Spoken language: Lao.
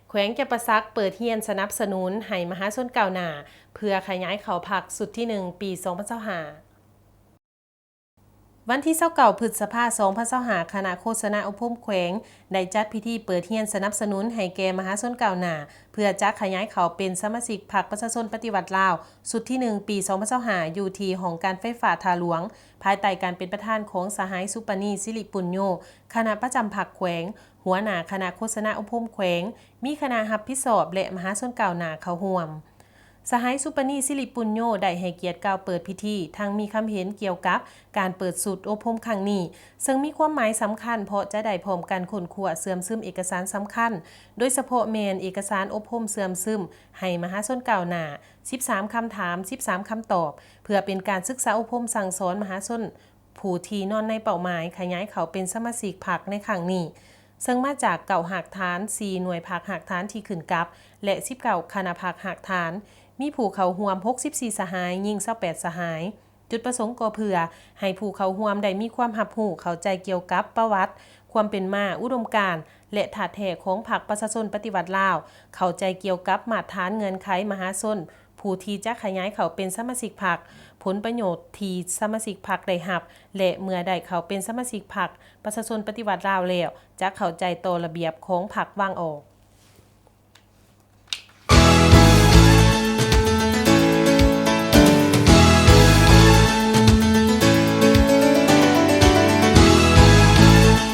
ແຂວງຈຳປາສັກເປີດຮຽນສະໜັບສະໜູນໃຫ້ມະຫາຊົນກ້າວໜ້າ ເພື່ອຂະຫຍາຍເຂົ້າພັກຊຸດທີໜຶ່ງ ປີສອງພັນຊາວຫ້າ. ວັນທີຊາວເກົ້າ ພຶດສະພາ ສອງພັນຊາວຫ້າ ຄະນະໂຄສະນາອົບຮົມແຂວງ ໄດ້ຈັດພິທີເປີດຮຽນສະໜັບສະໜູນໃຫ້ແກ່ມະຫາຊົນກ້າວໜ້າ ເພື່ອຈະຂະຫຍາຍເຂົ້າເປັນສະມາຊິກພັກປະຊາຊົນປະຕິວັດລາວ ຊຸດທີໜຶ່ງ ປີສອງພັນຊາວຫ້າ ຢູ່ທີ່ຫ້ອງການໄຟຟ້າທ່າຫຼວງ, ພາຍໃຕ້ການເປັນປະທານຂອງສະຫາຍ ສຸປະນີ ສິລິປຸນໂຍ ຄະນະປະຈຳພັກແຂວງ, ຫົວໜ້າຄະນະໂຄສະນາອົບຮົມແຂວງ, ມີຄະນະຮັບຜິດຊອບ ແລະ ມະຫາຊົນກ້າວໜ້າເຂົ້າຮ່ວມ. ສະຫາຍ ສຸປະນີ ສິລິປຸນໂຍ ໄດ້ໃຫ້ກຽດກ່າວເປີດພິທີ, ທັງມີຄຳເຫັນກ່ຽວກັບການເປີດຊຸດອົບຮົມຄັ້ງນີ້, ເຊິ່ງມີຄວາມໝາຍສຳຄັນ ເພາະຈະໄດ້ພ້ອມກັນຄົ້ນຄວ້າເຊື່ອມຊຶມເອກະສານສຳຄັນ, ໂດຍສະເພາະແມ່ນເອກະສານອົບຮົມເຊື່ອມຊຶມໃຫ້ມະຫາຊົນກ້າວໜ້າ ສິບສາມຄຳຖາມ, ສິບສາມຄຳຕອບ, ເພື່ອເປັນການສຶກສາອົບຮົມສັ່ງສອນມະຫາຊົນ ຜູ້ທີ່ນອນໃນເປົ້າໝາຍຂະຫຍາຍເຂົ້າເປັນສະມາຊິກພັກໃນຄັ້ງນີ້, ເຊິ່ງມາຈາກເກົ້າຮາກຖານ, ສີ່ໜ່ວຍພັກຮາກຖານທີ່ຂຶ້ນກັບ ແລະ ສິບເກົ້າຄະນະພັກຮາກຖານ, ມີຜູ້ເຂົ້າຮ່ວມຫົກສິບສີ່ສະຫາຍ, ຍິງຊາວແປດສະຫາຍ. ຈຸດປະສົງກໍເພື່ອໃຫ້ຜູ້ເຂົ້າຮ່ວມໄດ້ມີຄວາມຮັບຮູ້ເຂົ້າໃຈກ່ຽວກັບປະຫວັດ, ຄວາມເປັນມາ, ອຸດົມການ ແລະ ທາດແທ້ຂອງພັກປະຊາຊົນປະຕິວັດລາວ, ເຂົ້າໃຈກ່ຽວກັບມາດຖານເງື່ອນໄຂມະຫາຊົນ ຜູ້ທີ່ຈະຂະຫຍາຍເຂົ້າເປັນສະມາຊິກພັກ, ຜົນປະໂຫຍດທີ່ສະມາຊິກພັກໄດ້ຮັບ ແລະ ເມື່ອໄດ້ເຂົ້າເປັນສະມາຊິກພັກປະຊາຊົນປະຕິວັດລາວແລ້ວ, ຈະເຂົ້າໃຈຕໍ່ລະບຽບຂອງພັກວາງອອກ.